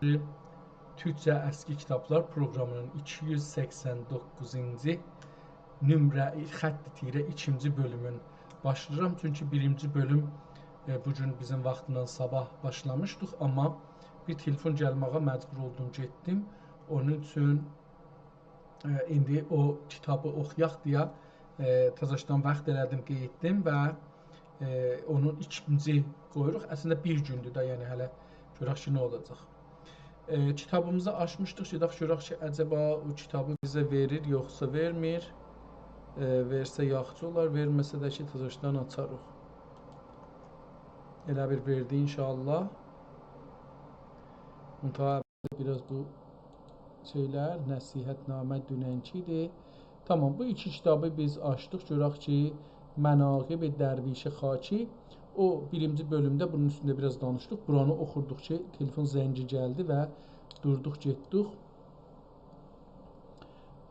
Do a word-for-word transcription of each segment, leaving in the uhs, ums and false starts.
تورکجه اسکی کیتابلار پروقرامی‌نین ایکی یوز سکسن دوققوزونجو نمره، خط تیره ایکینجی بؤلومون باشلاییرام. چونکی بیرینجی بؤلوم، ائ، بو گون بیزیم واختیندان صاباح باشلامیشدیق، آمما بیر تلفون گلمه‌یه مجبور اولدوم، گئتدیم. اونون اوچون ائ، ایندی او کیتابی اوخویاق دئیه، ائ، تزه‌شدن واخت ائله‌دیم، قئییتدیم و، ائ، اونون ایکینجی قویوروق. اصلینده بیر گوندور ده، یعنی هله گؤرک کی، نه اولاجاق. ائ، کیتابیمیزی آچمیشدیق، گئدک گؤرک کی، عجبا او کیتابی بیزه وئریر، یوخسا وئرمیر. ائ، وئرسه یاخشی اولار، وئرمه‌سه ده کی، تزه‌شدن آچاریق. ائله بیر وئردی ان‌شاءالله. منتها بیر آز بو شئیلر، نصیحت‌نامه دوننکی ایدی. تامام، بو ایکی کیتابی بیز آچدیق. گؤرک کی، مناقب درویش خاکی، او بیرینجی بؤلومده بونون اوستونده بیر آز دانیشدیق. بورانی اوخوردوق کی، تلفون زنگی گلدی و دوردوق، گئتدیک.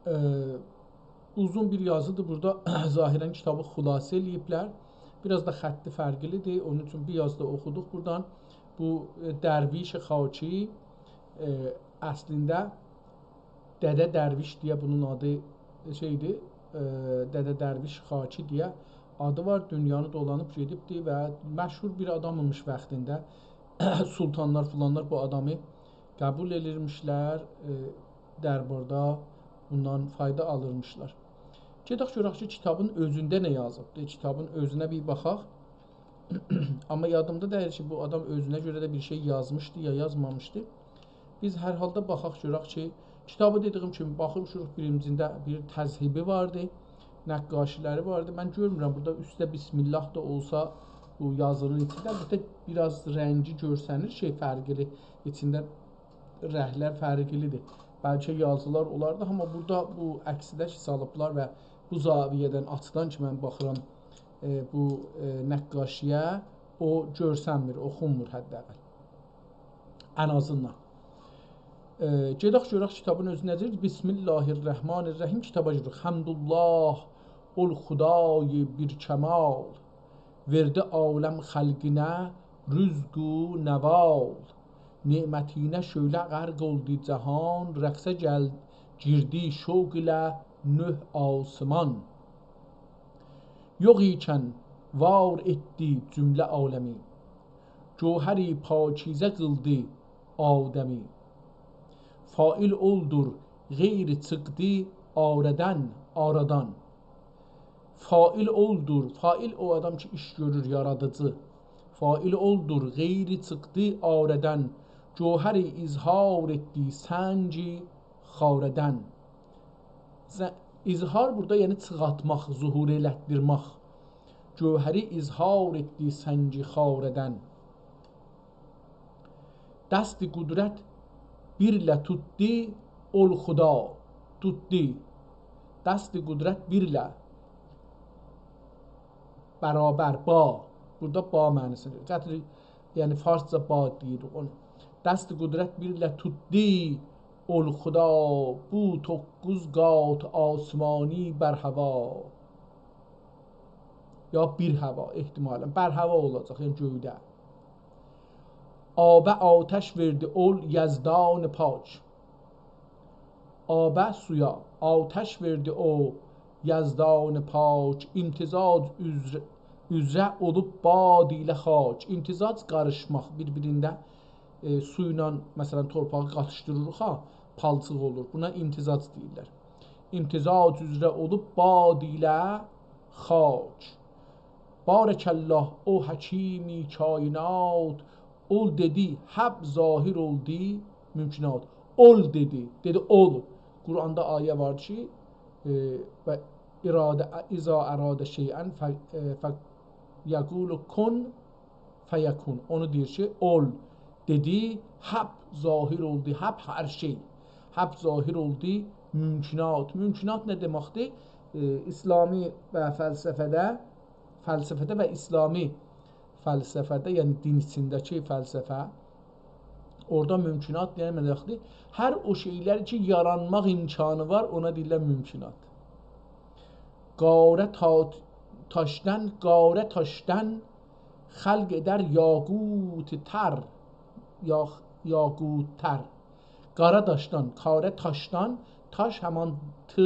ائ، اوزون بیر یازیدیر بورادا. ظاهراً کیتابی خلاصه ائله‌ییبلر. بیر آز دا خطی فرقلیدیر. اونون اوچون بیر آز دا اوخودوق بورادان. بو، ائ، درویش خاکی، ائ، اصلینده دده درویش دئیه بونون آدی شئیدیر، ائ، دده درویش خاکی دئیه آدی وار. دونیانی دولانیب گئدیبدی و مشهور بیر آداممیش واختیندا. سلطانلار فلانلار بو آدامی قبول ائدیرمیشلر، ائ، درباردا بوندان فایدا آلیرمیشلار. گئدک گؤرک کی، کیتابین اؤزونده نه یازیبدیر؟ کیتابین اؤزونه بیر باخاق. آمما یادیمدا دئییل کی، بو آدام اؤزونه گؤره ده بیر شئی یازمیشدی یا یازمامیشدی. بیز هر حالدا باخاق گؤرک کی، کیتابی دئدیگیم کیمی باخیریق، بیرینجینده بیر تذهیبی واردی، نقاشی‌لری واردی. من گؤرمورم، بورادا اوسته بسم‌الله دا اولسا بو یازی‌نین ایچینده، البته بیر آز رنگی گؤرسنیر، شئی فرقلی، ایچینده رنگلر فرقلیدیر. بلکه یازیلار اولاردی، آمما بورادا بو عکسی ده کی سالیبلار و بو زاویه‌دن، آچیدان کی من باخیرام، ائ، بو، ائ، نقاشی‌یه، او گؤرسنمیر، اوخونمور حداقل. ان آزیندان. ائ، گئدک گؤرک کیتابین اؤزو نئجه‌دیر. بسم الله الرحمن الرحیم، کیتابا گیریریک. حمدالله، اول خدای بیر کمال، وئردی عالم خلقینه رزق و نوال. نعمتینه شعله غرق اولدو جهان، رقصه گل-، گیردی شوق ایله نه آسمان. یوخ ایکن وار ائتدی جمله عالمی، گوهر پاکیزه قیلدی آدمی. فاعل اولدور، غیری چیخدی آرادان، آرادان. فاعل اولدور، فاعل او آدام کی ایش گؤرور، یارادیجی. فاعل اولدور، غیری چیخدی آرادان، گوهری اظهار ائتدی سنگ خاره‌دن. ز-، اظهار بورادا یعنی چیخارتماق، ظهور ائلتدیرمک. گوهری اظهار ائتدی سنگ خاره‌دن. دست قدرت بیرله توتدو اول خدا، توتدو. دست قدرت بیرله برابر، با. بورادا با معنی‌سینی وئریر. قطر، یعنی فارسجا با دئییر اونو. دست قدرت بیرله توتدو اول خدا، بو دوققوز قات آسمانی بر هوا. یا بیر هوا احتمالاً. بر هوا اولاجاق، یعنی گؤیده. آبه آتش وئردی اول یزدان پاک. آبه سویا، آتش وئردی او یزدان پاک، امتزاج اوزره، اوزره اولوب باد ایله خاک. امتزاج قاریشماق، بیر-بیرینده، ائ، سو ایله، مثلاً، تورپاغی قاتیشدیریریق ها، پالچیق اولور. بونا امتزاج دئییرلر. امتزاج اوزره اولوب باد ایله خاک. بارک الله او حکیم کاینات، اول دئدی، حب ظاهر اولدو ممکنات. اول دئدی، دئدی اول. قرآندا آیه وار کی، ائ، و اراده، اذا اراد شیئا ف-، ائ، ف-، یقول کن فیکون. اونو دئییر کی، اول دئدی، حب ظاهر اولدو، حب هر شئی. حب ظاهر اولدو ممکنات. ممکنات نه دئمکدیر؟ ائ، اسلامی و فلسفه‌ده، فلسفه‌ده و اسلامی فلسفه‌ده، یعنی دین ایچینده‌کی فلسفه، اورادا ممکنات دئمکدیر هر او شئیلر کی، یارانماق امکانی وار، اونا دئییرلر ممکنات. قاره تا-، تاشدان، قاره تاشدان خلق ائدر یاقوت تر، یا یاقوت‌تر. قارا داشدان، کاره تاشدان، تاش همان ت،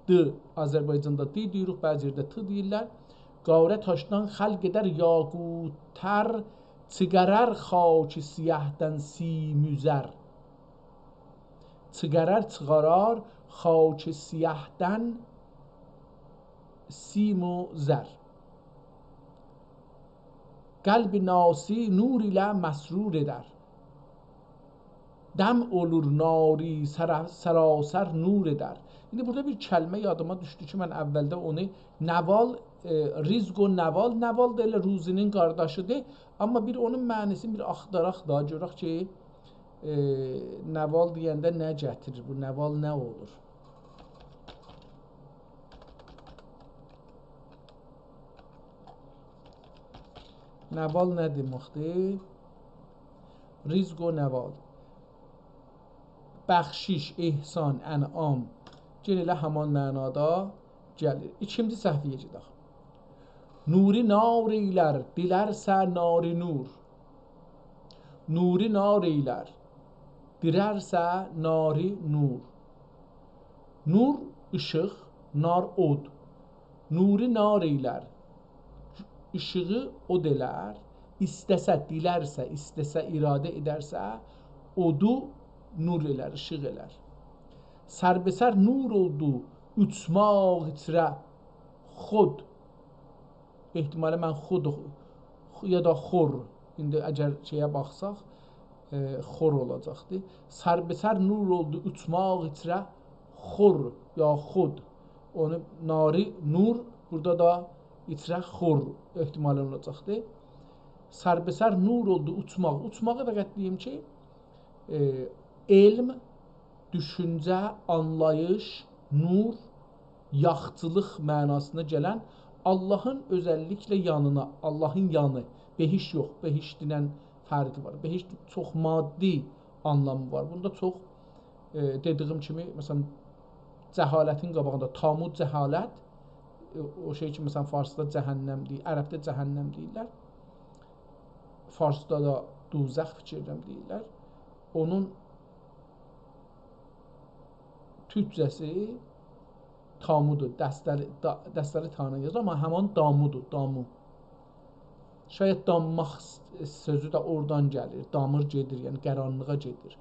د، آذربایجاندا د دئییریک، بعضی یئرده ت دئییرلر. قاره تاشدان خلق ائدر یاقوت‌تر، چیخارار خاک سیاهدان سیم و زر. چیخارار، چیخارار خاک سیاهدان سیم و زر. قلب ناسی نور ایله مسرور ائدر. دم اولور ناری سرا-، سراسر نور ائدر. ایندی بورادا بیر کلمه یادیما دوشدو کی، من اولده اونو نوال، ائ، رزق و نوال، نوال دا ائله روزی‌نین قارداشی‌دیر. آمما بیر اونون معنی‌سینی بیر آختاراق دا، گؤرک کی، ائ، نوال دئینده نه گتیریر بو، نوال نه اولور؟ نوال نه دئمکدیر؟ رزق و نوال. بخشش، احسان، انعام. یئنه ائله همان معنادا گلیر. ایکینجی صفحه‌یه گئدک. نوری نار ائیلر، دیلرسه ناری نور. نوری نار ائیلر، دیلرسه ناری نور. نور ایشیق، نار اود. نوری نار ائیلر، ایشیغی اود ائلر. ایسته‌سه، دیلرسه، ایسته‌سه، اراده ائدرسه، اودو نور ائلر، ایشیق ائلر. سر به سر نور اولدو اوچماق ایچره خود. احتمالا من خود، یا دا خور. ایندی اگر شئیه باخساق، ائ، خور اولاجاقدی. سر به سر نور اولدو اوچماق ایچره خور یا خود. اونو ناری نور، بورادا دا ایچره خور احتمالا اولاجاقدی. سر به سر نور اولدو اوچماق. اوچماغی فقط دئییم کی، ائ، علم، دوشونجه، آنلاییش، نور، یاخچیلیق معناسینا گلن آللاهین اؤزللیکله یانینا، آللاهین یانی، بهشت یوخ، بهشتینن فرقی وار. بهشت چوخ مادی آنلامی وار. بوندا چوخ، ائ، دئدیگیم کیمی، مثلا، جهالتین قاباغیندا تاموت جهالت، ائ، او شئی کی، مثلا، فارسدا جهنم دئییر، عربده جهنم دئییرلر. فارسدا دا دوزخ فیکر ائدیرم دئییرلر. اونون تورکجه‌سی تامودور. دستری، دا-، دستری تانییاجاق، آمما همان دامودور، دامو. شاید دامماق س-، سؤزو ده اورادان گلیر. دامیر گئدیر، یعنی قارانلیغا گئدیر.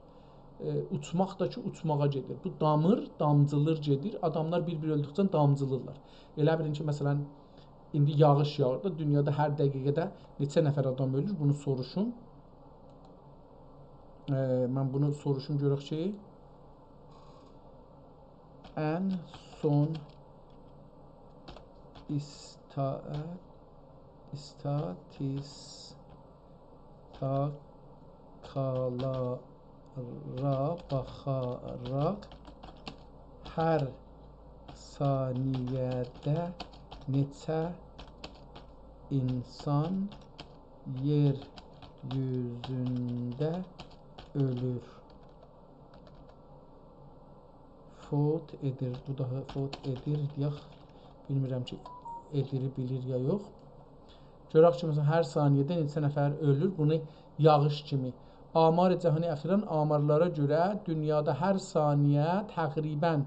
ائ، اوچماق دا کی، اوچماغا گئدیر. بو دامیر، دامجیلیر گئدیر. آداملار بیر-بیر اؤلدوکجه دامجیلیرلار. ائله بیلین کی، مثلا، ایندی یاغیش یاغیر دا، دونیادا هر دقیقه‌ده نئچه نفر آدام اؤلور، بونو سوروشون. ائ، من بونو سوروشوم، گؤرک کی، ان سون ایستا-، ایستاتیستیکالارا باخاراق هر ثانیه‌ده نئچه اینسان یئر یوزونده اؤلور. فوت ائدیر. بو دا فوت ائدیر دئیک. بیلمیرم کی، ائدیری بیلیر یا یوخ. گؤرک کی، مثلا، هر ثانیه‌ده نئچه نفر اؤلور. بونو یاغیش کیمی. آمار جهانی اخیرا، آمارلارا گؤره دونیادا هر ثانیه تقریبا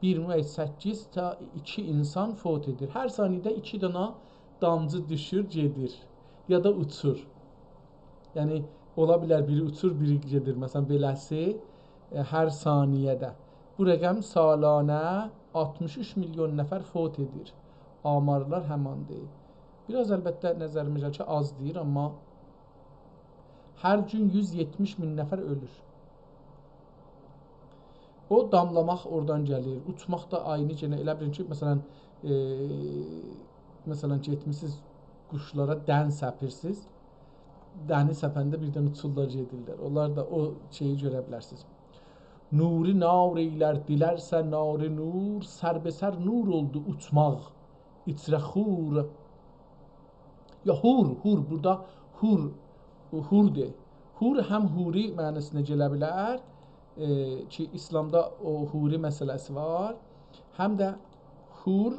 بیر نقطه سککیز تا ایکی اینسان فوت ائدیر. هر ثانیه‌ده ایکی دانا دامجی دوشور، گئدیر. یا دا اوچور. یعنی، اولا بیلر بیری اوچور، بیری گئدیر. مثلا، بئله‌سی، ائ، هر ثانیه‌ده. بو رقم سالانه آلتمیش اوچ میلیون نفر فوت ائدیر. آمارلار هماندیر. بیر آز، البته، نظریمه گلیر کی، آز دئییر، آمما هر گون یوز یئتمیش مین نفر اؤلور. او داملاماق اورادان گلیر. اوچماق دا عینی، یئنه ائله بیلین کی، مثلا، ائ، مثلا، گئتمیسیز قوشلارا دن سپیرسیز. دنی سپنده بیردن اوچورلار، گئدیرلر. اونلار دا او شئیی گؤره بیلرسینیز. نوری نار ائیلر، دیلرسه ناری نور، سر به سر نور اولدو اوچماق ایچره خور. یا حور، حور، بورادا حور، حوردور. حور هم حوری معناسینا گله بیلر، ائ، کی، ایسلامدا او حوری مسئله‌سی وار، هم ده حور،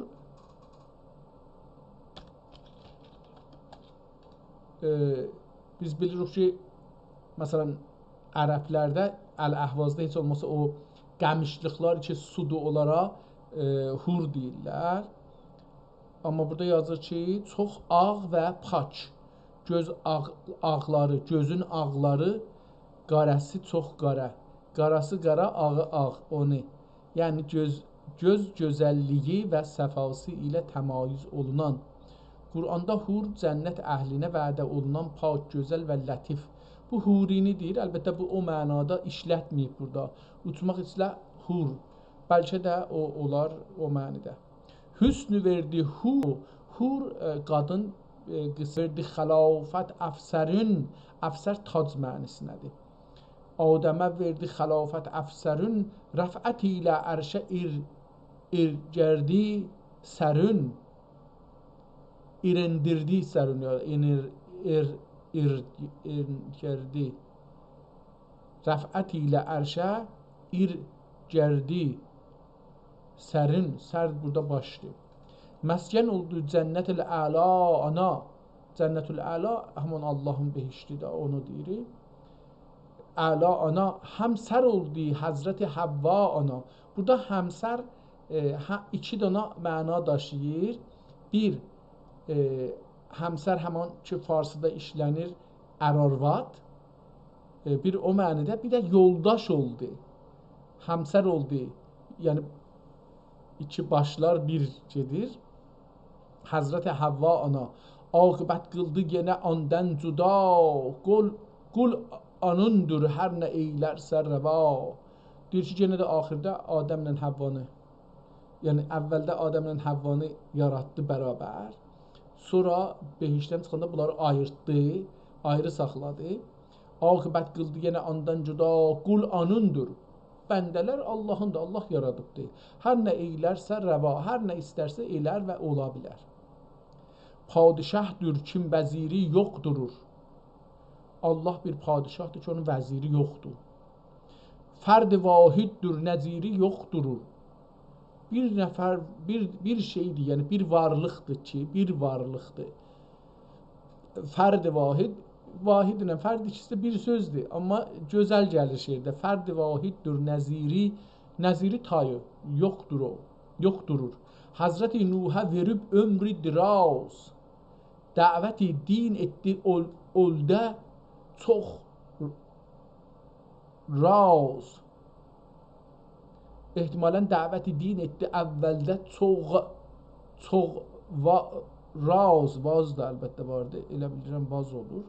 ائ، بیز بیلیریک کی، مثلا، عربلرده، الاحوازدا هئچ اولماسا او قمیشلیقلار کی سودور، اونلارا، ائ، حور دئییرلر. آمما بورادا یازیر کی، چوخ آغ و پاک. گؤز آغ-، آغلاری، گؤزون آغلاری، قاره‌سی چوخ قارا. قاراسی قارا، آغی آغ، اونو. یعنی گؤز، گؤز گؤزللیگی و صفاسی ایله تمایز اولونان. قرآندا حور جنت اهلینه وعده اولونان پاک، گؤزل و لطیف. بو حورینی دئییر. البته، بو او معنادا ایشلتمه‌ییب بورادا. اوچماق ایسله حور. بلکه ده او اولار او معنیده. حسن وئردی حور، حور، ائ، قادین، ائ، قیز وئردی خلافت افسرون، افسر تاج معنیسینده‌دیر. آدمه وئردی خلافت افسرون، رفعت ایله عرشه ایر-، ایرگردی سرون. ایرندیردی سرون، یا اینیر-، ایر-، ایر-، ایرگردی. رفعت ایله عرشه ایرگردی سرون، سر بورادا باشدیر. مسکن اولدو جنت الاعلی آنا. جنت الاعلی، همان آللاهین بهشتی ده، اونو دئییریک. اعلی آنا، همسر اولدو حضرت حوا آنا. بورادا همسر، ائ، هه، ایکی دانا معنا داشیییر. بیر، ائ، همسر همان کی فارسیدا ایشله‌نیر، ار آرواد. ائ، بیر او معنیده، بیر ده یولداش اولدو. همسر اولدو. یعنی، ایکی باشلار بیر گئدیر. حضرت حوا آنا، عاقبت قیلدی یئنه آندان جدا، قول، قول آنیندیر هر نه ائیلرسه روا. دئییر کی، یئنه ده آخیردا آدمله حوانی، یعنی اولده آدمله حوانی یاراتدی برابر، سونرا بهشتدن چیخاندا بونلاری آییرتدی، آیری ساخلادی. عاقبت قیلدی یئنه آندان جدا، قول آنیندیر. بنده‌لر آللاهیندیر، آللاه یارادیبدیر. هر نه ائیلرسه روا، هر نه ایسترسه ائلر و اولا بیلر. پادشاهدیر کیم وزیری یوخدورور. آللاه بیر پادشاهدیر کی، اونون وزیری یوخدور. فرد واحددیر نظیری یوخدورور. بیر نفر، بیر، بیر شئیدیر، یعنی بیر وارلیقدیر کی، بیر وارلیقدیر. فرد واحد، واحد ایله فرد ایکیسی ده بیر سؤزدور، آمما گؤزل گلیر شعرده. فرد واحددیر نظیری، نظیری تایی یوخدور او، یوخدورور. حضرت نوحه وئریب عمر دراز، دعوت دین ائتدی اول-، اولده چوخ راز. احتمالاً دعوت دین ائتدی اولده چوخ، چوخ وا-، راز، واز دا البته واردی، ائله بیلیرم واز اولور.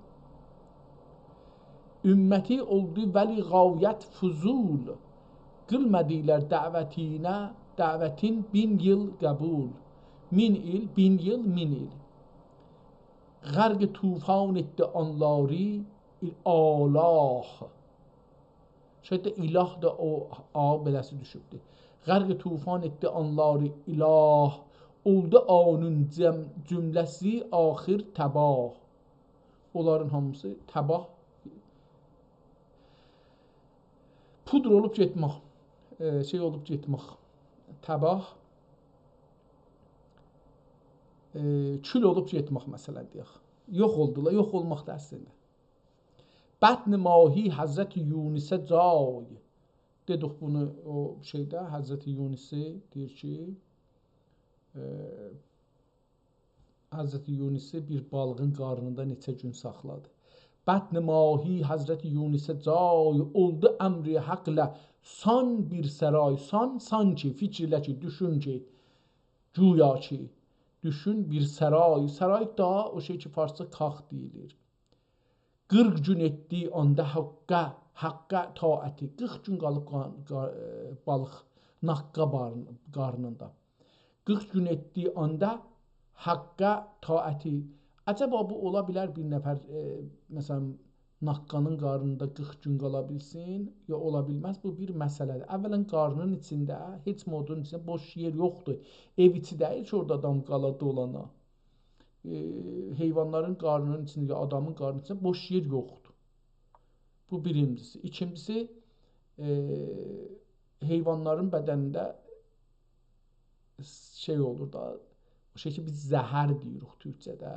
امتی اولدو ولی غایت فضول، قیلمادیلار دعوتینه، دعوتین بین ایل قبول. مین ایل، بین ایل، مین ایل. غرق طوفان ائتدی آنلاری آلاه. شاید ده اله ده او آ بئله‌سی دوشوبدور. غرق طوفان ائتدی آنلاری اله، اولدو آنون جم-، جمله‌سی آخر تباه. اونلارین هامیسی تباه، پودر اولوب گئتمک، ائ، شئی اولوب گئتمک، تباه، ائ، کول اولوب گئتمک، مثلاً، دئیک. یوخ اولدولار، یوخ اولماق دا اصلینده. بطن ماهی حضرت یونسه جای. دئدیک بونو او شئیده، حضرت یونسی دئییر کی، ائ، حضرت یونسی بیر بالیغین قارنیندا نئچه گون ساخلادی. بطن ماهی حضرت یونسه جای، اولدو امر حق ایله سان بیر سرای. سان، سان کی، فیکیر ائله کی، دوشون کی، گویا کی، دوشون بیر سرای. سرای دا او شئی کی، فارسجا کاخ دئییلیر. قیرخ گون ائتدی آندا حقه، حقه طاعتی. قیرخ گون قالیب قان-، قا-، ائ، بالیق، ناققا بار-، قارنیندا. قیرخ گون ائتدی آندا حقه طاعتی. عجبا بو اولا بیلر بیر نفر، ائ، مثلاً، ناققانین قارنیندا قیرخ گون قالا بیلسین، یا اولا بیلمز؟ بو بیر مسئله‌دیر. اولاً، قارنین ایچینده، هئچ مودون ایچینده بوش یئر یوخدور. ائو ایچی دئییل کی، اورادا آدام قالا دولانا. ائ، حیوانلارین قارنینین ایچینده، یا آدامین قارنینین ایچینده بوش یئر یوخدور. بو بیرینجیسی. ایکینجیسی، ائ، حیوانلارین بدنینده شئی اولور دا، او شئی کی، بیز زهر دئییریک تورکجه‌ده،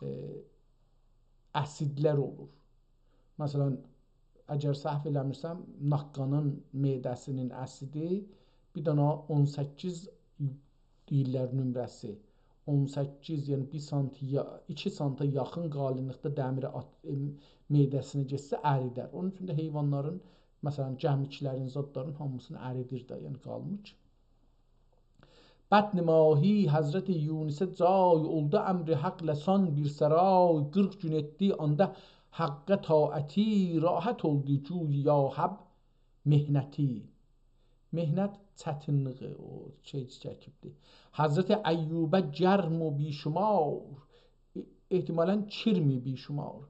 ائ، اسیدلر اولور. مثلاً، اگر سهو ائله‌میرسم، ناققانین معده‌سینین اسیدی بیر دنه اون سککیز ایللر نمره‌سی، اون سککیز، یعنی بیر سانت یا-، ایکی سانتا یاخین قالینلیقدا دمیری آت-، ائ، معده‌سینه گئتسه، اریدر. اونون اوچون ده حیوانلارین، مثلا، گمیکلرین، زادلارین هامیسینی اریدیر ده، یعنی قالمیش. بطن ماهی حضرت یونسه جای، اولدو امر حق لسان بیر سرای. قیرخ گون ائتدی آندا حقه طاعتی، راحت اولدو گوییا حب محنتی. محنت چتینلیگی، او شئی چکیبدی. حضرت ایوبه گرم و بی‌شمار، احتمالا کرم بی‌شمار.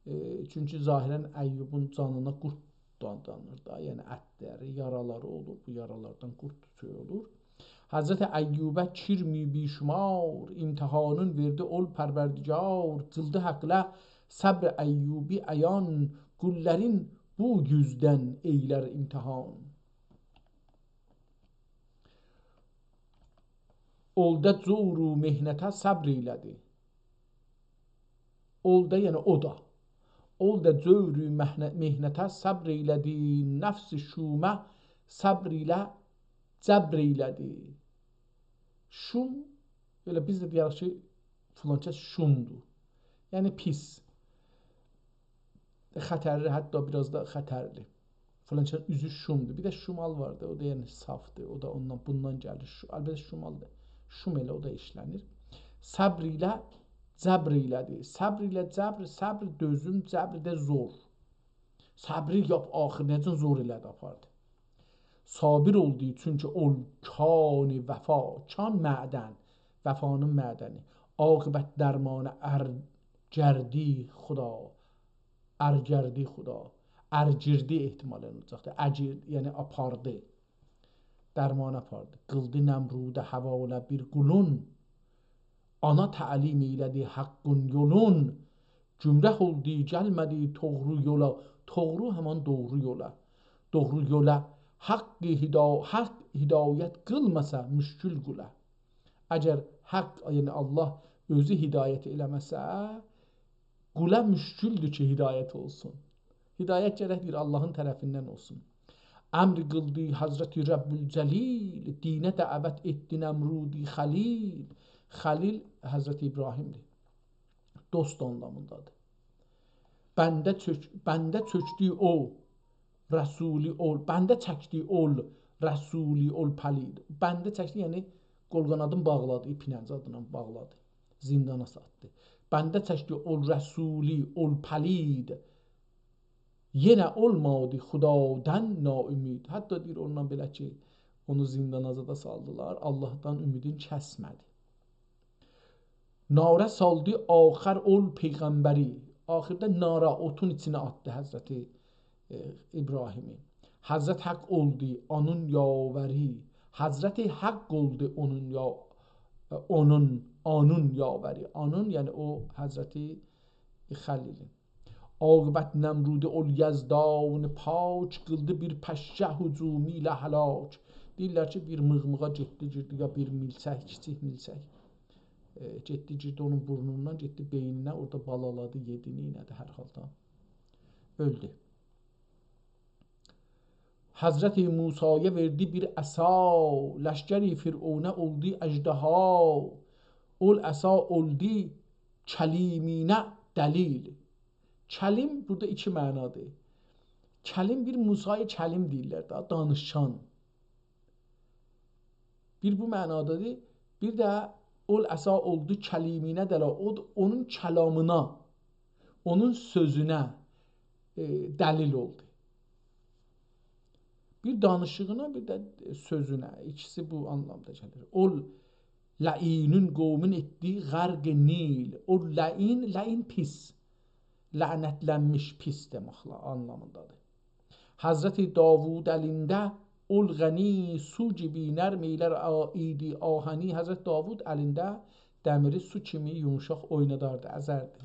ائ، چونکی ظاهرا ایوبون جانینا قورد دادانیر دا، یعنی اتلری، یارالاری اولور، بو یارالاردان قورد شئی اولور. حضرت ایوبه کرم بی‌شمار، امتحانین وئردی اول پروردگار، قیلدی حقله صبر ایوبی عیان، قوللارین بو یوزدن ائیلر امتحان. اولدا جور و محنته صبر ائیله‌دی. اولدا، یعنی او دا. اولدا جور و محنه-، محنته صبر ائیله‌دی، نفس شومه صبر ایله جبر ائیله‌دی. شوم، ائله بیز ده دئیه‌ریک کی، فلان کس شومدور. یعنی پیس. خطرلی، حتی بیر آز دا خطرلی. فلان کسین اوزو شومدور. بیر ده شمال واردی، او دا یعنی صافدیر. او دا اوندان، بوندان گلیر. شو-، البته شمال دا، شوم ائله او دا ایشله‌نیر. صبر ایله جبر ائیله‌دی. صبر ایله جبر، صبر دؤزوم، جبر ده زور. صبری یاپ آخیریناجان زور ائله‌دی، آپاردی. صابر اولدو چونکی اول کان وفا، کان معدن، وفانین معدنی. عاقبت درمانه ارگردی خدا، ارگردی خدا. ارگردی احتمالا اولاجاقدیر. اگردی، یعنی آپاردی. درمانه آپاردی. قیلدی نمروده حواله بیر قولون، آنا تعلیم ائیله‌دی حقین یولون. گمراه اولدو، گلمه‌دی طغرو یولا. طغرو همان دوغرو یولا. دوغرو یولا. حق هدا-، حق هدایت قیلماسا مشکل قولا. اگر حق، یعنی الله اؤزو هدایت ائله‌مه‌سه، قولا مشکلدور کی، هدایت اولسون. هدایت گرک بیر اللهین طرفیندن اولسون. امر قیلدی حضرت رب‌الجلیل، دینه دعوت ائتدی نمرودی خلیل. خلیل حضرت ابراهیمدیر. دوست آنلامیندادیر. بنده چؤک-، بنده چؤکدو او رسولی اول، بنده چکدی اول رسولی اول پلید. بنده چکدی، یعنی قول قانادین باغلادی، ایپینه زادینان باغلادی. زیندانا ساتدی. بنده چکدی اول رسولی اول پلید، یئنه اولمادی خدادان ناامید. حتی دئییر، اوندان بئله کی، اونو زیندانا زادا سالدیلار، اللهدان امیدین کسمه‌دی. ناره سالدی آخر اول پیغمبری. آخیردا ناره، اوتون ایچینه آتدی حضرت، ائ، ابراهیمی. حضرت حق اولدو اونون یاوری. حضرت حق اولدو اونون یا-، اونون، آنون یاوری. آنون، یعنی او حضرت خلیلین. عاقبت نمرودی اول یزدان پاک، قیلدی بیر پشه هجومی ایله هلاک. دئییرلر کی، بیر میغمیغا گئتدی، گیردی، یا بیر میلچک، کیچیک میلچک. ائ، گئتدی، گیردی اونون بورنوندان، گئتدی بئینینه، اورادا بالالادی، یئدی، نئینه‌دی، هر حالدا اؤلدو. حضرت موسایا وئردی بیر عصا، لشکر فرعونه اولدو اژدها. اول عصا اولدو کلیمینه دلیل. کلیم بورادا ایکی معنادیر. کلیم، بیر موسای کلیم دئییرلر ده، دانیشان. بیر بو معنادادیر، بیر ده اول عصا اولدو کلیمینه دلیل، او دا اونون کلامینا، اونون سؤزونه، ائ، دلیل اولدو. بیر دانیشیغینا، بیر ده، ائ، سؤزونه. ایکیسی بو آنلامدا گلیر. اول لعینین قومون ائتدی غرق نیل. اول لعین، لعین پیس. لعنتلنمیش، پیس دئمک آنلامیندادیر. حضرت داوود الینده اول غنی، سو کیمی نرم ائیلر آ-، ایدی آهنی. حضرت داوود الینده دمیری سو کیمی یومشاق اویناداردی، ازردی.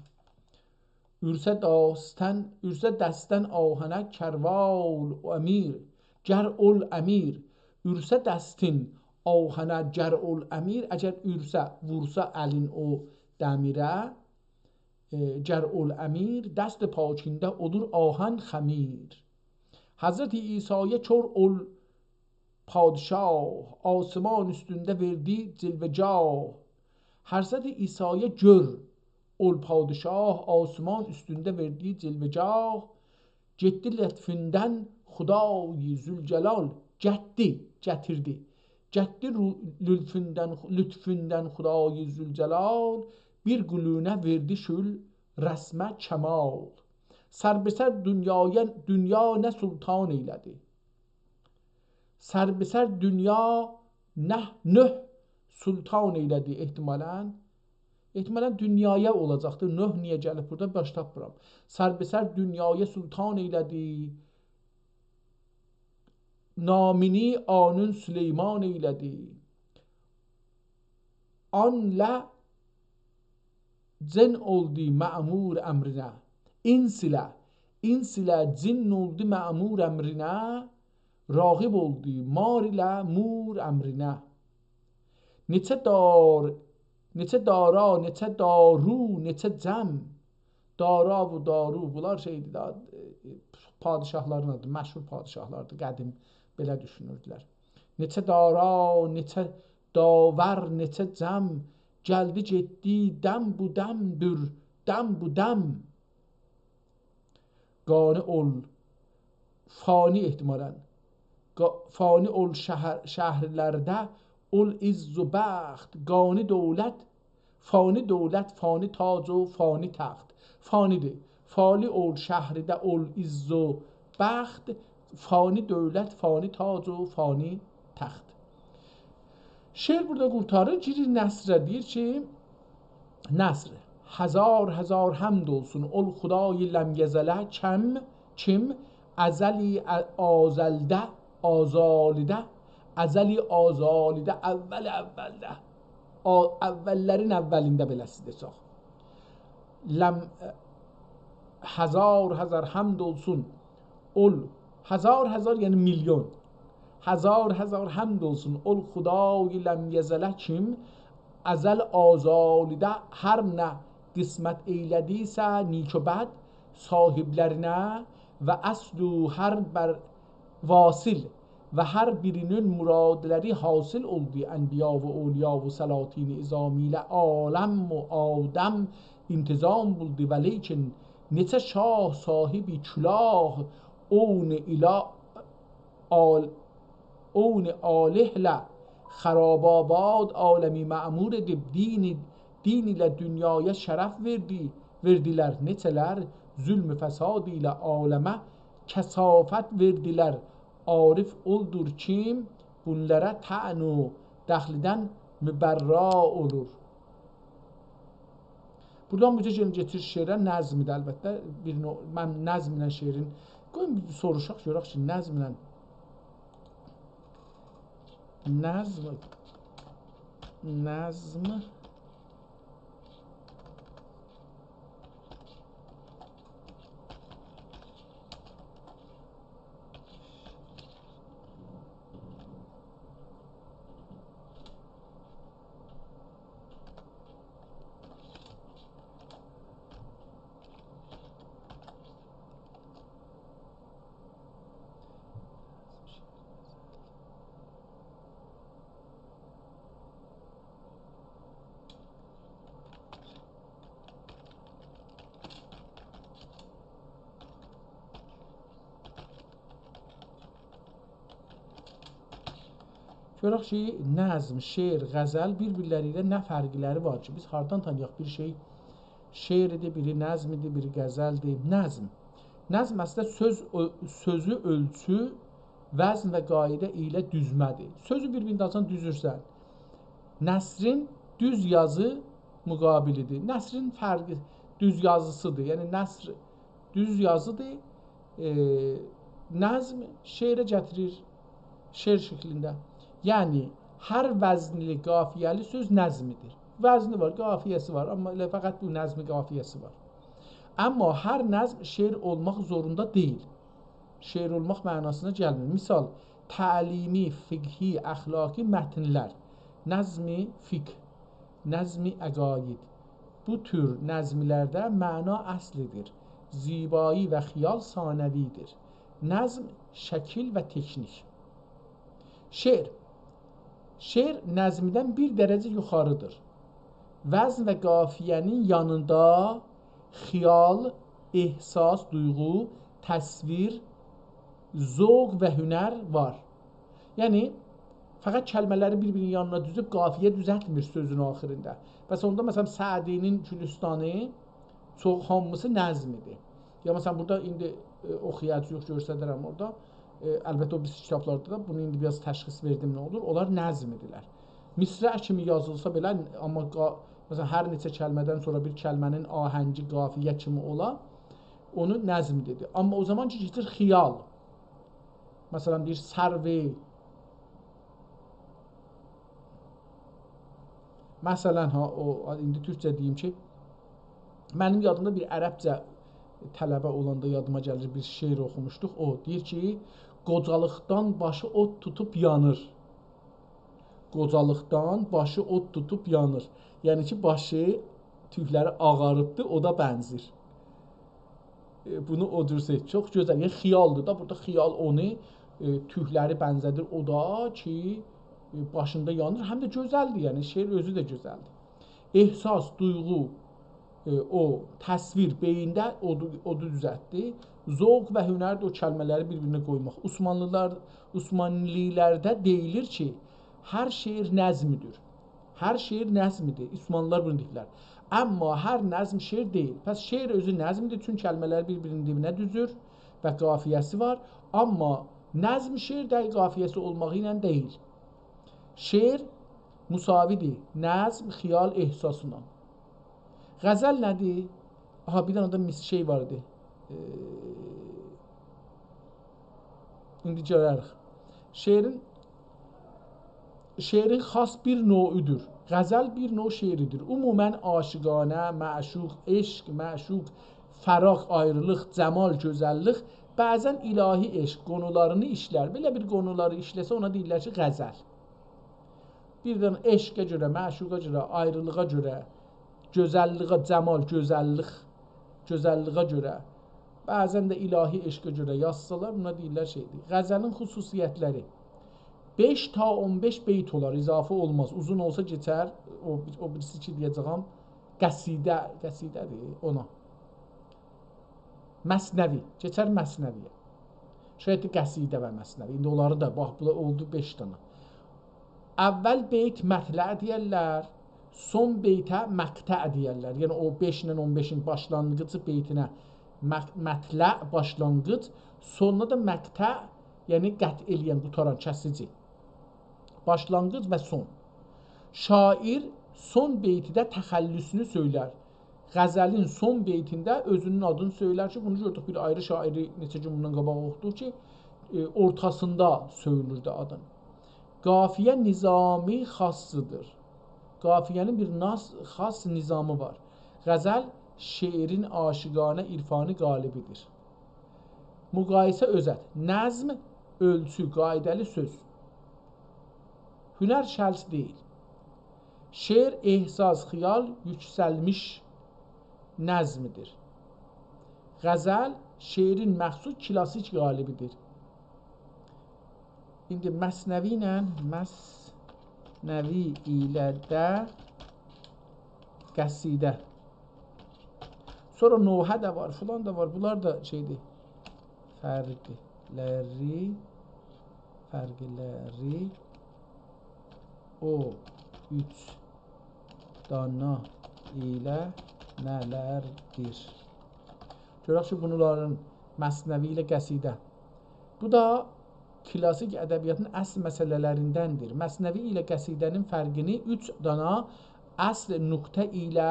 اورسه داستن، اورسه دستن آهنه کروال امیر، گر اول امیر. اورسه دستین آهنه گر اول امیر، اگر اورسه، وورسا الین او دمیره، گر اول امیر، دست پاکینده اولور آهن خمیر. حضرت عیسی‌یه کور اول پادشاه، آسمان اوستونده وئردی جلوه‌گاه. حضرت عیسی‌یه گؤر اول پادشاه، آسمان اوستونده وئردی جلوه‌گاه. گئتدی لطفوندن خدای ذوالجلال، گتدی، گتیردی. گتدی رو-، لطفوندن، لطفوندن خدای ذوالجلال، بیر قولونه وئردی شول رسمه کمال. سر به سر دونیایا، دونیا نه سلطان ائیله‌دی. سر به سر دونیا نه، نه سلطان ائیله‌دی احتمالاً. احتمالاً دونیایا اولاجاقدیر. نه نییه گلیب بورادا، باش تاپمیرام. سر به سر دونیایا سلطان ائیله‌دی. نامینی آنون سلیمان ائیله‌دی. آن له جن اولدو مأمور امرینه. اینس ایله، اینس ایله جن اولدو مأمور امرینه. راغب اولدو مار ایله مور امرینه. نئچه دار، نئچه دارا، نئچه دارو، نئچه جم. دارا و دارو، بونلار شئیدیر دا، ائ، پادشاهلارین آدی، مشهور پادشاهلاردیر، قدیم بئله دوشونوردولر. نئچه دارا، نئچه داور، نئچه جم، گلدی گئتدی، دم بو دمدور، دم بو دم. قانی اول، فانی احتمالاً. قا-، فانی اول شهر، شهرلرده اول عز و بخت، قانی دولت، فانی دولت، فانی تاج و فانی تخت. فانی‌دیر. فانی اول شهرده اول عز و بخت، فانی دولت، فانی تاج و فانی تخت. شعر بورادا قورتاریر، گیریر نثره، دئییر کی، نثر: هزار هزار حمد اولسون اول خدای لم یزله، کم، کیم، ازلی، ا-، آزلده، آزالیده، ازلی، آزالیده، اول اولده، آ-، اوللرین اولینده بئله‌سی دئسک. لم، هزار هزار حمد اولسون اول، هزار هزار یعنی میلیون. هزار هزار حمد اولسون اول خدای لم یزله، کیم ازل آزالیده هر نه قسمت ائیله‌دیسه نیک و بد صاحیبلرینه و اصل و هر بر واصل و هر بیرینین مرادلری حاصل اولدو. انبیا و اولیا و سلاطین عظامی ایله عالم و آدم انتظام بولدو و لیکن نئچه شاه صاحب کلاه اون ایله آل-، اون آله‌له خراب‌آباد عالمی معمور ائدیب، دین، دین ایله دونیایا شرف وئردی، وئردیلر. نئچه‌لر ظلم و فساد ایله عالمه کثافت وئردیلر. عارف اولدور کیم بونلارا طعن و دخلدن مبرّا اولور. بورادان بو گئنه گئچیر شعره، نظم‌دیر البته. بیر نو-، من نظم‌له شعرین، قویون بیر سوروشاق، گؤرک کی، نظم‌له، نظم، نظم. گؤرک کی، نظم، شعر، غزل بیر-بیرلری ایله نه فرقلری وار کی، بیز هاردان تانییاق بیر شئی شعردیر، بیری نظم‌دیر، بیری غزل‌دیر. نظم. نظم اصلینده سؤز، اؤ-، سؤزو اؤلچو، وزن و قاعده ایله دوزمه‌دیر. سؤزو بیر-بیرینده آچان دوزورسن. نثرین دوز یازی مقابلی‌دیر. نثرین فرقی دوز یازیسی‌دیر. یعنی نثر دوز یازی‌دیر. ائ، نظم شعره گتیریر، شعر شکلینده. یعنی، هر وزنلی، قافیه‌لی سؤز نظم‌دیر. وزنی وار، قافیه‌سی وار، اما ائله فقط بو نظم قافیه‌سی وار. اما هر نظم شعر اولماق زوروندا دئییل. شعر اولماق معناسینا گلمیر. مثال، تعلیمی، فقهی، اخلاقی متن‌لر، نظم فقه، نظم عقاید، بو تور نظملرده معنا اصلی‌دیر. زیبایی و خیال ثانوی‌دیر. نظم، شکیل و تکنیک. شعر. شعر نظمدن بیر درجه یوخاری‌دیر. وزن و قافیه‌نین یانیندا خیال، احساس، دویغو، تصویر، ذوق و هنر وار. یعنی، فقط کلمه‌لری بیر-بیرینین یانینا دوزوب قافیه دوزلتمیر سؤزون آخیریندا. پس اوندا، مثلا، سعدی‌نین گلستانی چوخ هامیسی نظم‌دیر. یا، مثلا، بورادا ایندی، ائ، اوخویاجاغیق، گؤستررم اورادا. ائ، البته، او بیریسی کیتابلاردا دا بونو ایندی بیر آز تشخیص وئردیم نه اولور. اونلار نظم‌دیرلر. مصرع کیمی یازیلسا بئله، آمما قا-، مثلا، هر نئچه کلمه‌دن سونرا بیر کلمه‌نین آهنگی، قافیه کیمی اولا، اونو نظم دئدی. آمما او زامان کی، کئچیر خیال. مثلا، دئییر، سروی. مثلا، ها، او، ایندی تورکجه دئییم کی، منیم یادیمدا بیر عربجه طلبه اولاندا یادیما گلیر، بیر شعر اوخوموشدوق. او دئییر کی، «قوجالیقدان باشی اود توتوب یانیر.» قوجالیقدان باشی اود توتوب یانیر. یعنی کی، باشی، توکلری آغاریبدی، اودا بنزیر. ائ، بونو او جور سئچ. چوخ گؤزل. یعنی خیال‌دیر دا، بورادا خیال اونو، ائ، توکلری بنزه‌دیر اودا کی، ائ، باشیندا یانیر. هم ده گؤزل‌دیر، یعنی شعر اؤزو ده گؤزل‌دیر. احساس، دویغو، ائ، او تصویر بئیینده اودو، اودو دوزلتدی. ذوق و هنر ده او کلمه‌لری بیر-بیرینه قویماق. عثمانلی‌لار، عثمانلی‌لرده دئییلیر کی، هر شعر نظم‌دیر. هر شعر نظم‌دیر. عثمانلی‌لار بونو دئییرلر. آمما هر نظم شعر دئییل. پس شعر اؤزو نظم‌دیر، چون کلمه‌لری بیر-بیرینین دیبینه دوزور و قافیه‌سی وار. آمما نظم شعر ده قافیه‌سی اولماغی ایله دئییل. شعر مساوی‌دیر نظم، خیال، احساسلا. غزل نه‌دیر؟ آها، بیر دنه ده میس-، شئی واردی. ائ، ایندی گؤرریک. شعرین، شعرین خاص بیر نوعودور. غزل بیر نوع شعری‌دیر. عموماً عاشقانه، معشوق، عشق، معشوق، فراق، آیریلیق، جمال، گؤزللیک، بعضاً الهی عشق قونولارینی ایشلر. بئله بیر قونولاری ایشله‌سه، اونا دئییرلر کی، غزل. بیردن عشقه گؤره، معشوقا گؤره، آیریلیغا گؤره، گؤزللیغه، جمال، گؤزللیک، گؤزللیغه گؤره، بعضاً ده الهی عشقه گؤره یازسالار، بونا دئییرلر شعردیر. غزلین خصوصیت‌لری. بئش تا اون بئش بیت اولار، اضافه اولماز. اوزون اولسا کئچر، او، او بیریسی کی دئیه‌جه‌یم، قصیده، قصیده‌دیر اونا. مثنوی، کئچر مثنوی‌یه. شاید قصیده و مثنوی. ایندی اونلاری دا، باخ، بو دا اولدو بئش دنه. اول بیت مطلع دئیرلر، سون بیته مقطع دئیرلر. یعنی او بئش ایله اون بئشین باشلانغیج بیتینه مق-، مطلع، باشلانغیج، سونونا دا مقطع، یعنی قطع ائله‌ین، قوتاران، کسیجی. باشلانغیج و سون. شاعر سون بیتیده تخلصونو سؤیلر. غزلین سون بیتینده اؤزونون آدینی سؤیلر کی، بونو گؤردوک بیر آیری شاعری نئچه گون بوندان قاباق اوخودوق کی، ائ، اورتاسیندا سؤیلوردو آدین. قافیه نظامی خاصی‌دیر. قافیه‌نین بیر ناز-، خاص نظامی وار. غزل شعرین عاشقانه، عرفانی قالبی‌دیر. مقایسه، اؤزت. نظم، اؤلچو، قاعده‌لی سؤز. هنر شرط دئییل. شعر، احساس، خیال، یوکسلمیش نظم‌دیر. غزل، شعرین مخصوص کلاسیک قالبی‌دیر. ایندی مثنوی ایله، مثنوی ایله ده قصیده. سونرا نوحه ده وار، فلان دا وار. بونلار دا شئی‌دیر. فرقلری، فرقلری او اوچ دانا ایله نه‌لردیر؟ گؤرک کی، بونلارین مثنوی ایله قصیده. بو دا کلاسیک ادبیاتین اصل مسئله‌لریندندیر. مثنوی ایله قصیده‌نین فرقینی اوچ دانا اصل نقطه ایله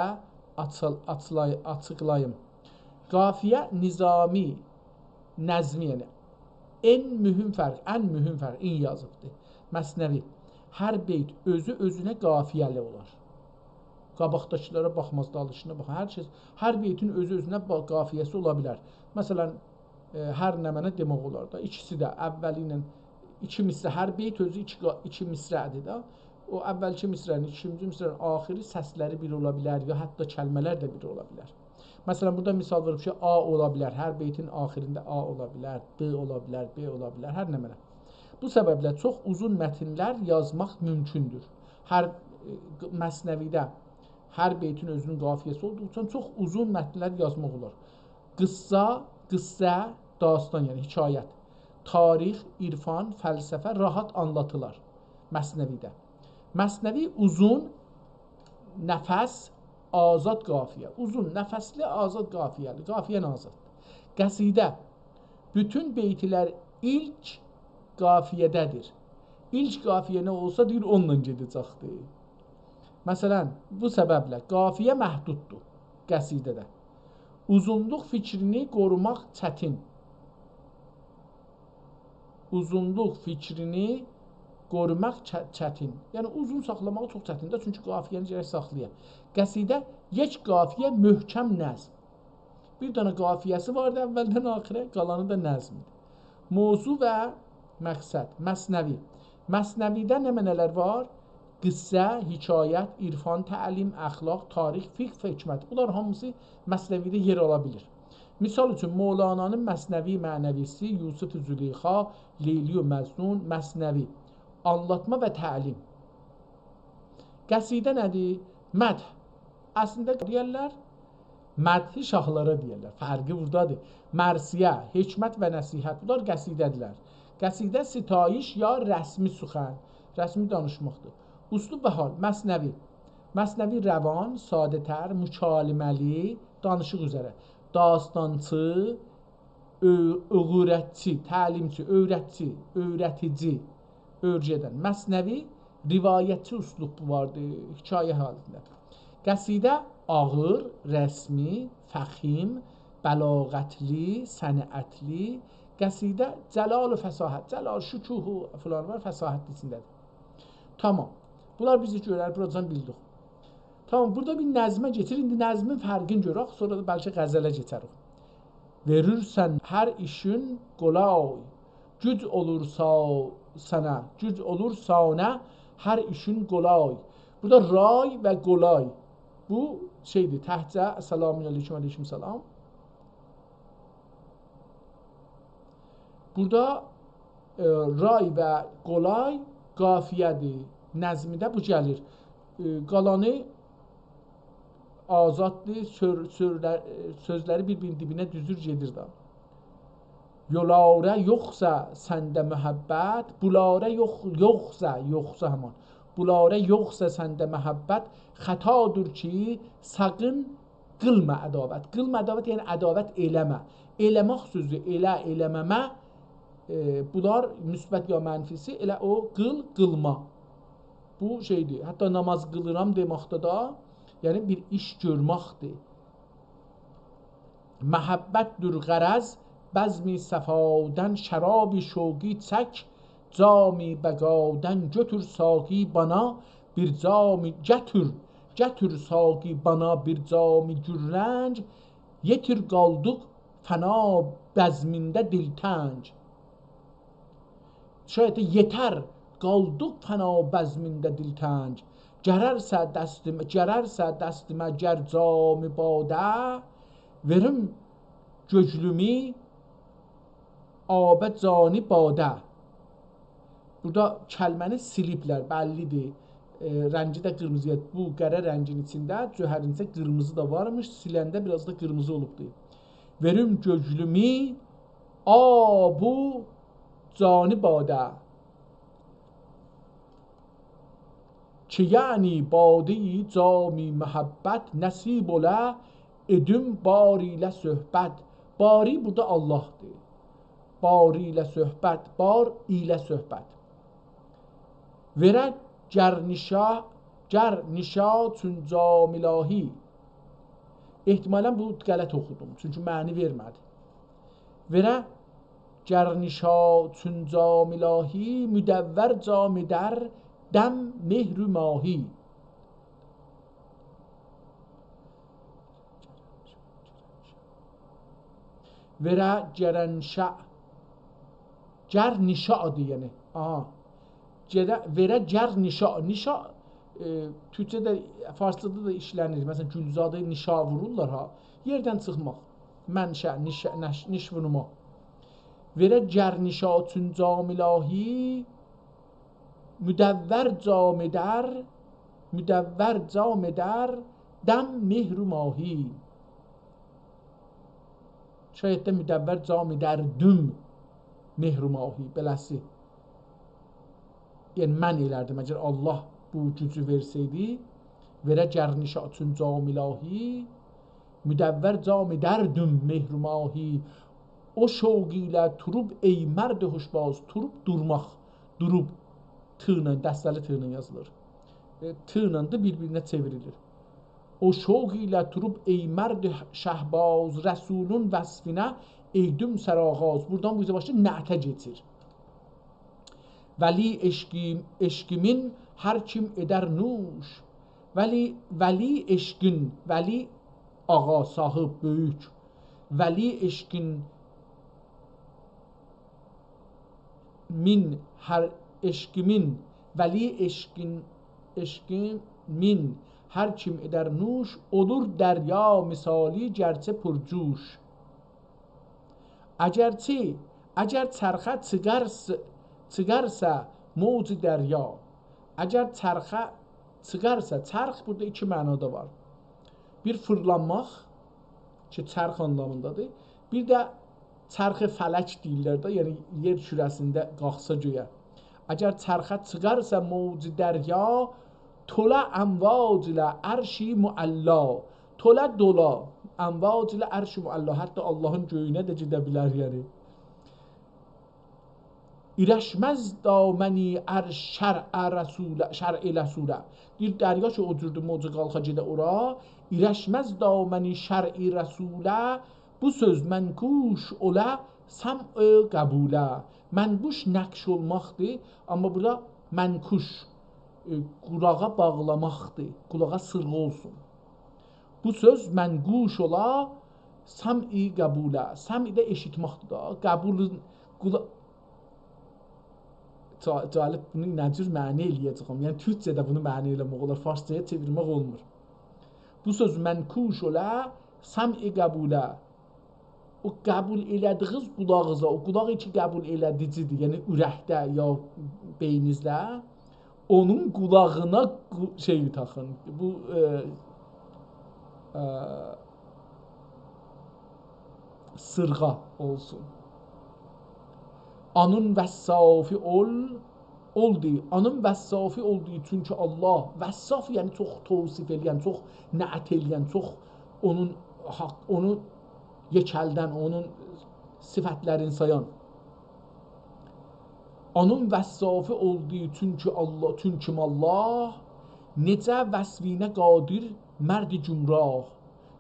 آچیل-، آچیلای-، آچیقلاییم. قافیه نظامی، نظمی، یعنی ان مهم فرق، ان مهم فرق، ان یازیبدیر. مثنوی. هر بیت اؤزو اؤزونه قافیه‌لی اولار. قاباقداکیلارا باخماز، دالیشینا باخ. هر کس، هر بیتین اؤزو اؤزونه با-، قافیه‌سی اولا بیلر. مثلا، ائ، هر نمنه دئمک اولار دا. ایکیسی ده اولی ایله ایکی مصرع، هر بیت اؤزو ایکی قا-، ایکی مصرع‌دیر ده. او اولکی مصرعین، ایکینجی مصرعین آخیری سسلری بیر اولا بیلر، یا حتی کلمه‌لر ده بیر اولا بیلر. مثلا، بورادا مثال وئریب کی، آ اولا بیلر، هر بیتین آخیرینده آ اولا بیلر، د اولا بیلر، ب اولا بیلر، هر نمنه. بو سببله چوخ اوزون متنلر یازماق مومکوندور. هر، ائ، مثنوی‌ده هر بیتین اؤزونون قافیه‌سی اولدوغو اوچون چوخ اوزون متنلر یازماق اولار. قیسسا، قیسسه، داستان، یعنی حکایت، تاریخ، عرفان، فلسفه راحت آنلاتیلار مثنوی‌ده. مثنوی اوزون نفس، آزاد قافیه. اوزون نفسلی، آزاد قافیه‌لی. قافیه‌ن آزاد. قصیده. بوتون بیتلر ایلک قافیه‌ده‌دیر. ایلک قافیه نه اولسا، دئییر، اونونلا گئده‌جکدیر. مثلا، بو سببله قافیه محدوددور قصیده‌ده. اوزونلوق فیکرینی قوروماق چتین. اوزونلوق فیکرینی قوروماق چه-، چتین. یعنی، اوزون ساخلاماغی چوخ چتیندیر، چونکی قافیه‌نی گرک ساخلایا. قصیده، یک قافیه محکم نظم. بیر دنه قافیه‌سی واردی اولدن آخیره، قالانی دا نظمدیر. موضوع و مقصد، مثنوی. مثنوی‌ده نمنه‌لر وار؟ قصه، حکایت، عرفان، تعلیم، اخلاق، تاریخ، فقه و حکمت. بونلار هامیسی مثنوی‌ده یئر آلا بیلیر. مثال اوچون، مولانانین مثنوی معنوی‌سی، یوسف زلیخا، لیلی و مجنون، مثنوی، آنلاتما و تعلیم. قصیده نه‌دیر؟ مدح. اصلینده دئیرلر، مدحی شاهلارا دئیرلر. فرقی بورادادیر. مرثیه، حکمت و نصیحت. بونلار قصیده‌دیرلر. قصیده ستایش یا رسمی سخن. رسمی دانیشماقدیر. اسلوب و حال. مثنوی. مثنوی روان، ساده‌تر، مکالمه‌لی، دانیشیق اوزره. داستانچی، اؤ-، اؤیرتچی، تعلیمچی، اؤیرتچی، اؤیرتیجی، اؤیره‌دن. مثنوی روایتچی اسلوب واردی، حکایه حالینده. قصیده آغیر، رسمی، فخیم، بلاغتلی، صنعتلی. قصیده جلال و فصاحت، جلال، شکوه و فلان وار، فصاحت ایچینده‌دیر. تامام. بونلار بیزی گؤرر، بوراجان بیلدیک. تامام، بورادا بیر نظمه کئچیر. ایندی نظمین فرقینی گؤرک، سونرا دا بلکه غزله کئچریک. وئریرسن هر ایشین قولای، گوج اولور سا-، سنه، گوج اولور سانه هر ایشین قولای. بورادا رای و قولای. بو شئیدیر، تکجه سلام علیکم، علیکم سلام. بورادا، ائ، رای و قولای قافیه‌دیر. نظمیده بو گلیر. ائ، قالانی آزاددیر، سؤر-، سؤرلر-، ائ، سؤزلری بیر-بیرینین دیبینه دوزور گئدیر ده. یولاره یوخسا سنده محبت، بولاره یوخ-، یوخسا، یوخسا همان. بولاره یوخسا سنده محبت، خطادیر کی، ساغین قیلما عداوت. قیلما عداوت، یعنی عداوت ائله‌مه. ائله‌مک سؤزو، ائله، ائله‌مه‌مه، ائ، بونلار مثبت یا منفی‌سی، ائله او قیل، قیلما. بو شئیدیر، حتی نماز قیلیرام دئمکده ده، یعنی بیر ایش گؤرمکدیر. محبتدیر غرض بزمی صفادن، شرابی شوقی چک، جامی بقادن، گؤتور ساقی بانا بیر جامی، گتور، گتور ساقی بانا بیر جامی گل‌رنگ، یئتیر قالدیق فنا بزمینده دلتنگ. شاید یئتر، قالدیق فنا بزمینده دلتنگ. گررسه دستیمه، گررسه دستیمه گر جامی باده، وئریم گؤزلومو آبه جانی باده. بورادا کلمه‌نی سیلیبلر، بللی‌دیر. ائ، رنگی ده قیرمیزی‌یا، بو قره رنگین ایچینده جوهرینجه قیرمیزی دا وارمیش، سیلنده بیر آز دا قیرمیزی اولوبدور. وئریم گؤزلومو آب و جانی باده. کی یعنی باده‌ی جامی محبت نصیب اوله، ائدیم باری ایله صحبت. باری بورادا آللاهدیر. باری ایله صحبت، بار ایله صحبت. وئره گر نشا، گر نشا چون جام الهی. احتمالاً بو غلط اوخودوم، چونکی معنی وئرمه‌دی. وئره گر نشا چون جام الهی، مدور جام در دم مهر و ماهی. وئره گرنشا، گر نشادی، یعنی. آها. گئده، وئره گر نیشا. نیشا، ائ، تورکجه‌ده، فارسجادا دا ایشله‌نیر. مثلا، گولزاده نیشا وورورلار ها. یئردن چیخماق. منشأ، نیشا، نش-، نیش وورما. وئره گر نیشا چون جام الهی، مدور جام در، مدور جام در، دم مهر و ماهی. شاید ده مدور جام دردم مهر و ماهی، بئله‌سی. یعنی من ائلردیم، اگر الله بو گوجو وئرسه‌یدی، وئره گر نیشا چون جام الهی، مدور جام دردم مهر و ماهی. او شوق ایله طروب ای مرد هشباز، طروب دورماق، دوروب، ط ایله، دسته‌لی ط ایله یازیلیر. ائ، ط ایله ده بیر-بیرینه چئوریلیر. او شوق ایله طروب ای مرد شهباز، رسولون وصفینه ای دم سرآغاز. بورادان بو اوزه باشلاییر، نعته کئچیر. ولی عشقی-، عشقیمین هر کیم ائدر نوش. ولی، ولی عشقین، ولی آقا، صاحب، بؤیوک. ولی عشقین مین هر عشقیمین، ولی عشقین، عشقیمین هر کیم ائدر نوش، اولور دریا مثالی گرچه پرجوش. اگرچه، اگر چرخه چیخارس-، چیخارسا موج دریا. اگر چرخه چیخارسا، چرخ بورادا ایکی معنادا وار. بیر فیرلانماق، کی، چرخ آنلامیندادیر. بیر ده چرخ فلک دئییرلر ده، یعنی یئر کوره‌سینده قالخسا گؤیه. اگر چرخه چیخارسا موج دریا، تولا امواج ایله عرشی معلا. تولا دولا امواج ایله عرشی معلا. حتی اللهین گؤیونه ده گئده بیلر، یعنی. ایرشمز دامنی عرش شرع رسوله، شرع رسوله. دئییر، دریا کی، او جوردور، موجو قالخا گئده اورا. ایرشمز دامنی شرع رسوله، بو سؤز منقوش اولا سمع قبوله. منقوش نقش اولماقدیر، آمما بورادا منقوش، ائ، قولاغا باغلاماقدیر، قولاغا سیرغی اولسون. بو سؤز منقوش اولا سمع قبوله. سمع ده ائشیتمکدیر دا. قبولون، قولا-، جا-، جالب، بونو نه جور معنا ائله‌یه‌جه‌یم؟ یعنی، تورکجه‌ده بونو معنا ائله‌مک اولار، فارسجایا چئویرمک اولمور. بو سؤز منقوش اولا سمع قبوله. او قبول ائله‌دیگینیز قولاغینیزا، او قولاق کی قبول ائله‌دیجیدیر، یعنی اورکده یا بئینینیزده، اونون قولاغینا قو-، شئی تاخین. بو، ائ، ائ، سیرغا اولسون. آنین وصافی اول، اولدو. آنین وصافی اولدو، چونکی الله، وصاف، یعنی چوخ توصیف ائله‌ین، چوخ نعت ائله‌ین، چوخ اونون حق، اونو یئکلدن، اونون صفتلرینی سایان. آنین وصافی اولدو، چونکی الله، چونکی الله، نئجه وصفینه قادر مرد گمراه.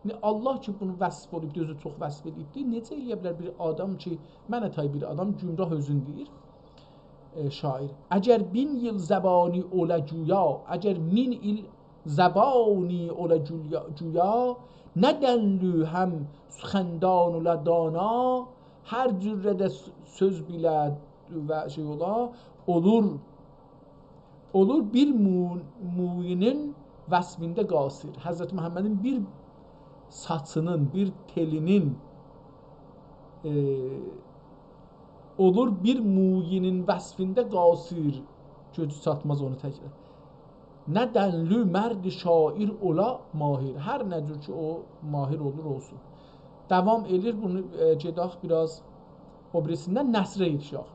نه، الله کی، بونو وصف اولوب، اؤزو چوخ وصف ائدیبدیر. نئجه ائلیه بیلر بیر آدام کی، منه تای بیر آدام، گمراه اؤزون دئییر، ائ، شاعر. اگر بین ایل زبانی اولا گویا، اگر مین ایل زبانی اولا گویا، گویا، نه دنلی هم سخندان اولا دانا، هر جوره ده س-، سؤز بیله و شئی اولا، اولور، اولور بیر مو-، مویینین وصفینده قاصر. حضرت محمدین بیر ساچینین، بیر تئلینین، ائ، اولور بیر مویینین وصفینده قاصر، گوجو چاتماز اونو تکرار. نه دنلی مرد شاعر اولا ماهر. هر نه جور کی، او ماهر اولور، اولسون. داوام ائله‌ییر، بونو، ائ، گئدک بیر آز او بیریسیندن نثره یئتیشک.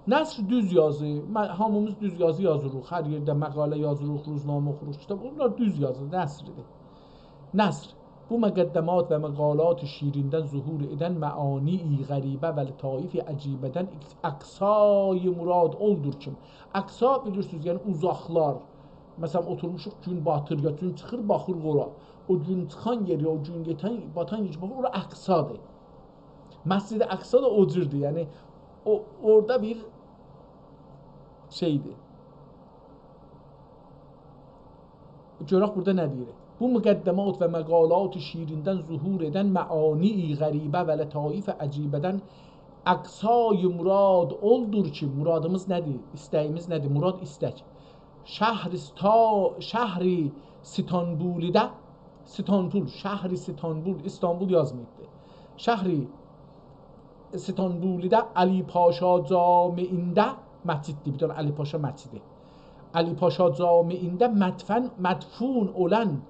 نثر دوز یازی، مه-، هامیمیز دوز یازی یازیریق. هر یئرده مقاله یازیریق، روزنامه اوخوروق، کیتاب. بونلار دوز یازی، نثردیر. نثر. بو مقدمات و مقالات شیریندن ظهور ائدن معانی‌ای غریبه و لطایف عجیبه‌دن اقصای مراد اولدور کیم. اقصا بیلیرسینیز، یعنی اوزاقلار. مثلا، اوتورموشوق، گون باتیر یا گون چیخیر، باخیریق اورا. او گون چیخان یئری، او گون یئتن، باتان یئری، باخیر، اورا اقصادیر. مسجد اقصا دا او جوردور، یعنی او، اورادا بیر شئیدیر. گؤرک بورادا نه دئییر. بو مقدمات و مقالات شیریندن ظهور ائدن معانی‌ای غریبه و لطایف عجیبه‌دن اقصای مراد اولدور کی، مرادیمیز نه‌دیر؟ ایسته‌ییمیز نه‌دیر؟ مراد ایستک. شهر استا-، شهر ستانبولیده، ستانبول، شهر ستانبول، ایستانبول یازماییبدی. شهر ستانبولیده علی پاشا جامی‌انده، مسجددیر، بیر دنه علی پاشا مسجدی. علی پاشا جامی‌انده مدفن، مدفون اولان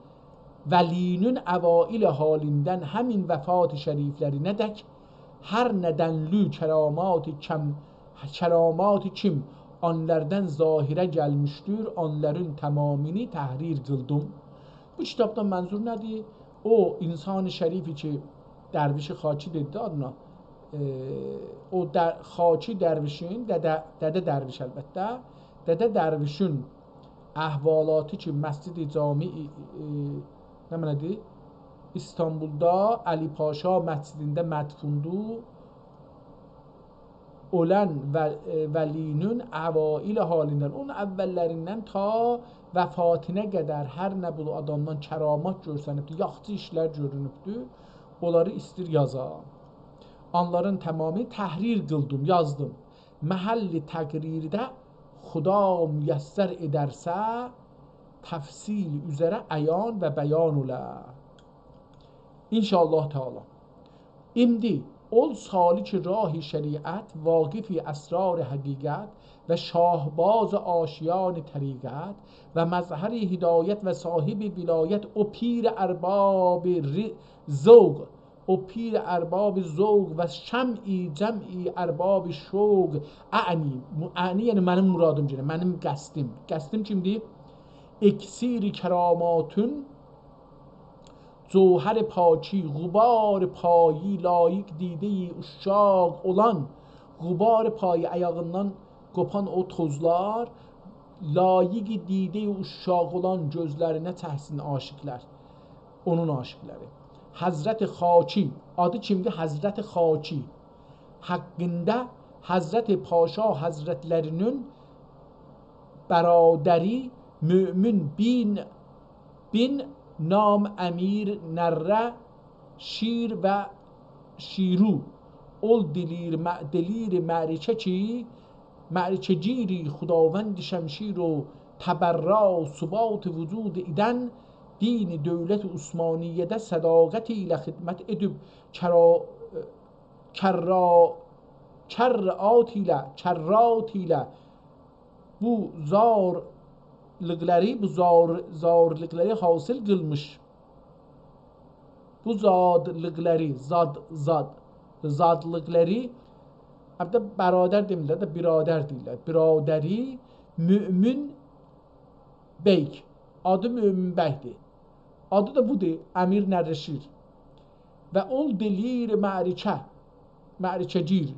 ولی‌نین اوائل حالیندن همین وفات شریفلرینه‌دک هر ندنلی کرامات کم، کرامات کیم آنلاردان ظاهره گلمیشدیر، آنلارین تمامینی تحریر قیلدیم. بو کیتابدان منظور نه‌دیر؟ او انسان شریفی کی، درویش خاکی دئدی آدینا. ائ، او در-، خاکی درویشین، دده، دده درویش البته، دده درویشین احوالاتی کی، مسجد جامی، ائ، نمنه‌دیر؟ ایستانبولدا علی پاشا مسجدینده مدفوندور. اولان و، ائ، ولی‌نین اوائل حالیندن، اونون اوللریندن تا وفاتینا قدر هر نه بو آدامدان کرامات گؤرسنیبدیر، یاخشی ایشلر گؤرونوبدور، اونلاری ایستیر یازا. آنلارین تمامی تحریر قیلدیم، یازدیم. محل تقریرده خدا میسر ائدرسه، تفصیل اوزره عیان و بیان اولا. ان‌شاءالله تعالی. ایندی اول سالک راه شریعت، واقف اسرار حقیقت و شاهباز آشیان طریقت و مظهر هدایت و صاحب ولایت، او پیر ارباب ر-، ذوق، او پیر ارباب ذوق و شمع جمع ارباب شوق، اعنی، اعنی یعنی منیم مرادیم گرک، منیم قصدیم. قصدیم کیمدیر؟ اکسیر کراماتون جوهر پاکی، غبار پایی لایق دیده‌ی عشاق اولان، غبار پایی، آیاغیندان قوپان او توزلار، لایق دیده‌ی عشاق اولان گؤزلرینه چکسین عاشیقلر، اونون عاشیقلری. حضرت خاکی، آدی کیمدیر؟ حضرت خاکی. حاققیندا حضرت پاشا حضرتلرینین برادری مؤمن بین، بین نام امیر نره شیر و شیرو، اول دلیر مع-، دلیر معرکه کی، معرکه‌گیری خداوند شمشیر و تبرا ثبات وجود ایدن، دین دولت عثمانیه‌ده صداقت ایله خدمت ائدیب، کرا-، کرا-، کرات ایله، کرات ایله بو زارلیقلاری، بو زار-، زارلیقلاری حاصل قیلمیش. بو زادلیقلاری، زاد، زاد، زادلیقلاری، البته برادر دئمیرلر ده، برادر دئییرلر. برادری مؤمن بیگ. آدی مؤمن بیگدیر. آدی دا بودور، امیر نره‌شیر. و اول دلیر معرکه، معرکه‌گیر.